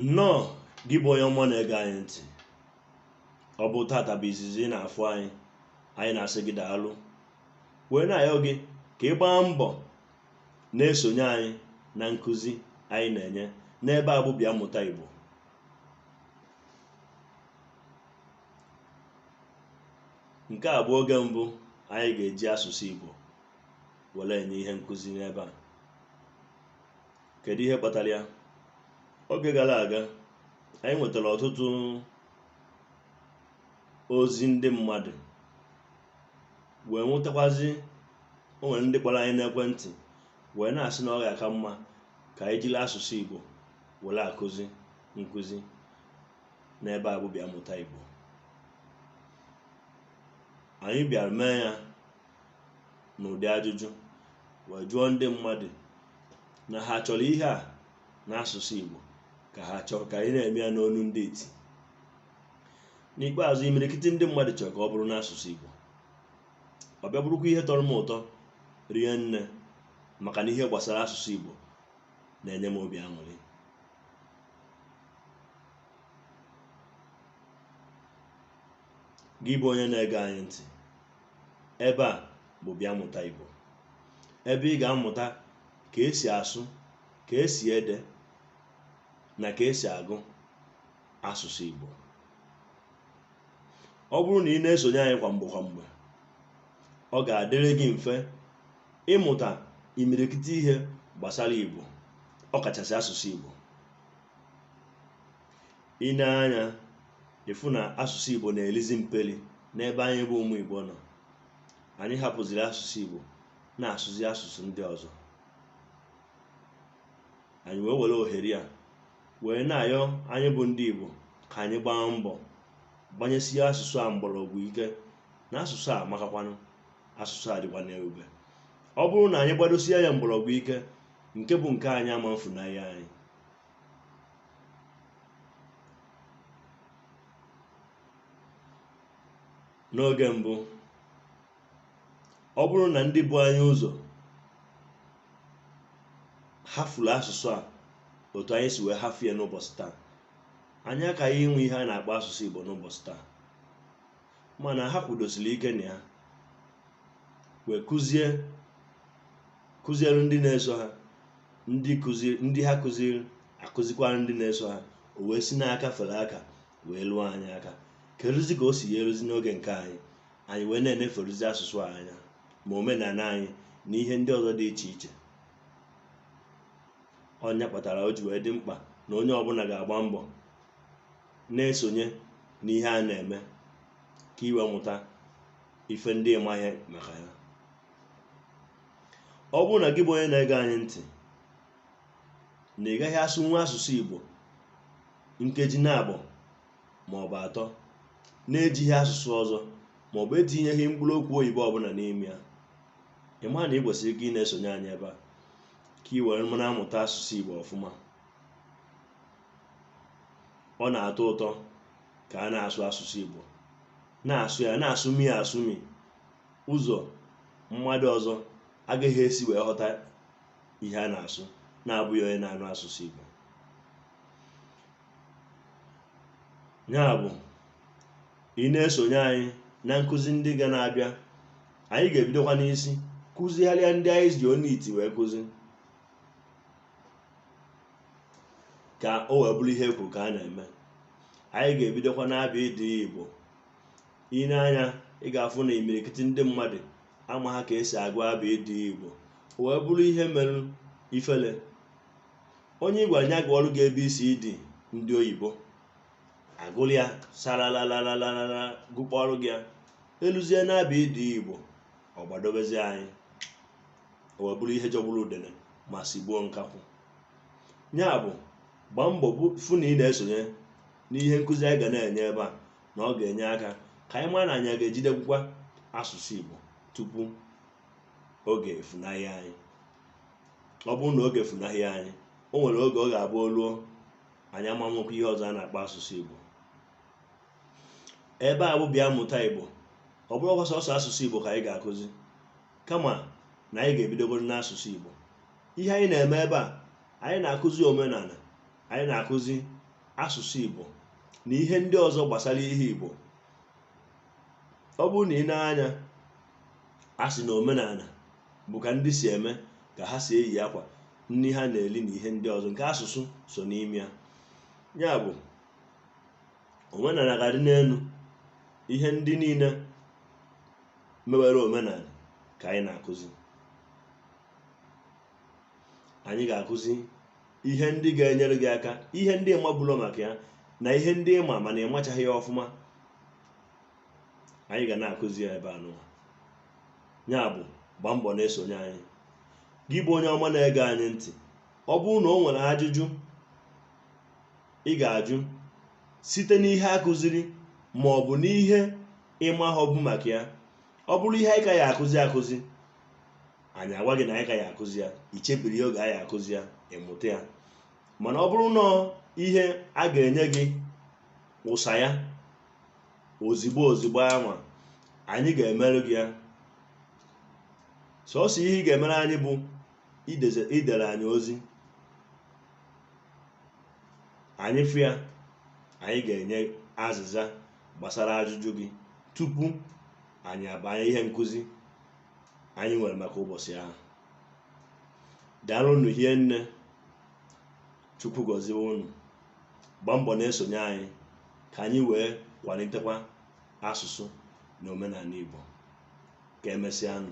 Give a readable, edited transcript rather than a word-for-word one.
Nnọọ, gị bụ onye ọma na-ege anyị ntị. Ọ bụ tata bụ izizi ị na-afụ anyị, anyị na-asị gị daalụ, wee na-ayọ gị ka ị gbaa mbọ na-esonye anyị na nkụzi anyị na-enye n'ebe a bụ Bịa Mụta Igbo. Nke a bụ oge mbụ anyị ga-eji asụsụ Igbo were enye ihe nkụzi n'ebe a. Kedu ihe kpatara ya? Oge gara aga, anyị nwetara ọtụtụ ozi ndị mmadụ, wee nwetakwazi o nwere ndị kpọrọ anyị n'ekwentị wee na-asị na ọ ga-aka mma ka anyị jiri asụsụ Igbo were akụzi nkụzi n'ebe a bụ Bịa Mụta Igbo. Anyị bịara mee ya n'ụdị ajụjụ, wee jụọ ndị mmadụ na ha chọrọ ihe a n'asụsụ Igbo ka ha chọrọ ka anyị na-eme ya n'onu ndị iti. N'ikpeazụ, imirikiti ndị mmadụ chọrọ ka ọ bụrụ n'asụsụ Igbo. Ọ bịa bụrụkwa ihe tọrọ m ụtọ rie nne, maka na ihe gbasara asụsụ Igbo na-enye m obi aṅụrị. Gị bụ onye na-ege anyị ntị, ebe a bụ Bịa Mụta Igbo, ebe ị ga-amụta ka esi asụ, ka esi ede na ka esi agụ asụsụ Igbo. Ọ bụrụ na ị na-esonye anyị kwa mgbe kwa mgbe, ọ ga-adịrị gị mfe ịmụta imirikiti ihe gbasara Igbo, ọkachasị asụsụ Igbo. I nee anya, ịfụ na asụsụ Igbo na-elizi mpeli n'ebe anyị bụ ụmụ Igbo nọ. Anyị hapụziri asụsụ Igbo na-asụzi asụsụ ndị ọzọ. Anyị wee were ohere a wee na-ayọ anyị bụ ndị Igbo ka anyị gbaa mbọ gbanyesie asụsụ a mgbọrọgwụ ike, na asụsụ a amakakwanụ, asụsụ a dịkwa n'ebube. Ọ bụrụ na anyị gbadosie ya mgbọrọgwụ ike, nke bụ nke anyị ama mfunahị anyị. N'oge mbụ, ọ bụrụ na ndị bu anyị ụzọ hafuru asụsụ a otu anyị si wee hafu ya n'ụbọchị taa, anyị akaghị inwe ihe a na-akpọ asụsụ Igbo n'ụbọchị taa. Mana ha kwudosiri ike na ya wee kụziere ndị na-eso ha, ndị ha kụziri akụzikwara ndị na-eso ha, o wee si n'aka fere aka wee lụọ anyị aka. Keduzi ka o si ya eruzi n'oge nke anyị, anyị wee na-eneferuzi asụsụ a anya, ma omenala anyị na ihe ndị ọzọ dị iche iche. Ọnya kpatara o ji wee dị mkpa na onye ọbụla ga-agba mbọ na-esonye n'ihe a na-eme ka iwe mụta ife ndị ịmaghị maka ya. Ọ bụrụ na gị bụ onye na-ege anyị ntị na ị gaghị asụnwu asụsụ Igbo nkeji naabọ ma ọ bụ atọ na-ejighị asụsụ ọzọ ma ọ bụ etinyeghị mkpụrụ okwu oyibo ọbụla n'ime ya, ị ma na ị kwesịrị ka ị na-esonye anyị ebe a ka ị were na-amụta asụsụ Igbo ọfụma. Ọ na-atọ ụtọ ka a na-asụ asụsụ Igbo, na-asụ ya, na-asụmi ya asụmi, ụzọ mmadụ ọzọ agaghị esi wee ghọta ihe a na-asụ na-abụghị onye na-anụ asụsụ Igbo. Ya bụ, ị na-esonye anyị na nkụzi ndị ga na-abịa, anyị ga-ebidokwa n'isi kụzigharịa ndị anyị ji onu iti wee kụzi, ka o wee bụrụ ihe e kwuru ka a na-eme. Anyị ga-ebidokwa na-abịa ịdị Igbo. I nee anya, ị ga-afụ na imirikiti ndị mmadụ amaghị ka esi agụ abụ ịdị Igbo, o wee bụrụ ihe mere ifele. Onye ị gwara ya gụọrụ gị ABCD ndị oyibo, agụrụ ya saralalalalala gụkpọrọ gị ya, eluzie na-abụ ịdị Igbo, ọ gbadobezi anyị, o wee bụrụ ihe jọgburu udene ma sigbuo nkakwụ. Ya bụ, gbaa mbọ fụ na ị na-esonye n'ihe nkụzi anyị ga na-enye ebe a, na ọ ga-enye aka ka anyị mara na anyị ga-ejidekwukwa asụsụ Igbo tupu oge efunahị anyị. Ọ bụrụ na oge efunahị anyị, o nwere oge ọ ga-abụ oluo anyị ama nwekwa ihe ọzọ a na-akpọ asụsụ Igbo. Ebe a bụ Bịa Mụta Igbo. Ọ bụrụkwa sọsọ asụsụ Igbo ka anyị ga-akụzi, kama na anyị ga-ebidogoro n'asụsụ Igbo. Ihe anyị na-eme ebe a, anyị na-akụzi omenala, anyị na-akụzi asụsụ Igbo na ihe ndị ọzọ gbasara ihe Igbo. Ọ bụrụ na ị na-anya, a sị na omenala bụ ka ndị si eme, ka ha si eyi akwa, nri ha na-eli na ihe ndị ọzọ nke asụsụ so n'ime ya. Ya bụ, omenala ga-adị n'elu. Ihe ndị niile mewere omenala ka anyị na-akụzi. Anyị ga-akụzi ihe ndị ga-enyere gị aka, ihe ndị ịmabụlo maka ya na ihe ndị ịma mana ịmachaghị ya ọfụma. Anyị ga na-akụzi ya ebe a nụwa. Ya bụ, gbaa mbọ na-esonye anyị. Gị bụ onye ọma na-ege anyị ntị, ọ bụrụ na o nwere ajụjụ ị ga-ajụ site n'ihe a kụziri ma ọ bụ n'ihe ịmaghọbụ maka ya, ọ bụrụ ihe anyị ka ya akụzi akụzi, anyị agwa gị na anyị ka ya akụzi ya, ichebiri ya oge anyị akụzi ya, ịmụta ya. Mana ọ bụrụ na ihe a ga-enye gị ụsa ya ozigbo ozigbo anwa, anyị ga-emerụ gị ya. Sọsọ ihe ị ga-emere anyị bụ idere anyị ozi, anyị fụ ya, anyị ga-enye azịza gbasara ajụjụ gị tupu anyị abanye ihe nkụzi anyị nwere maka ụbọchị ahụ. Daalụnụ hie nne. Chukwu gọzie unu. Gbaa mbọ na-esonye anyị ka anyị wee kwalitekwa asụsụ na omenala Igbo. Ka emesịanụ.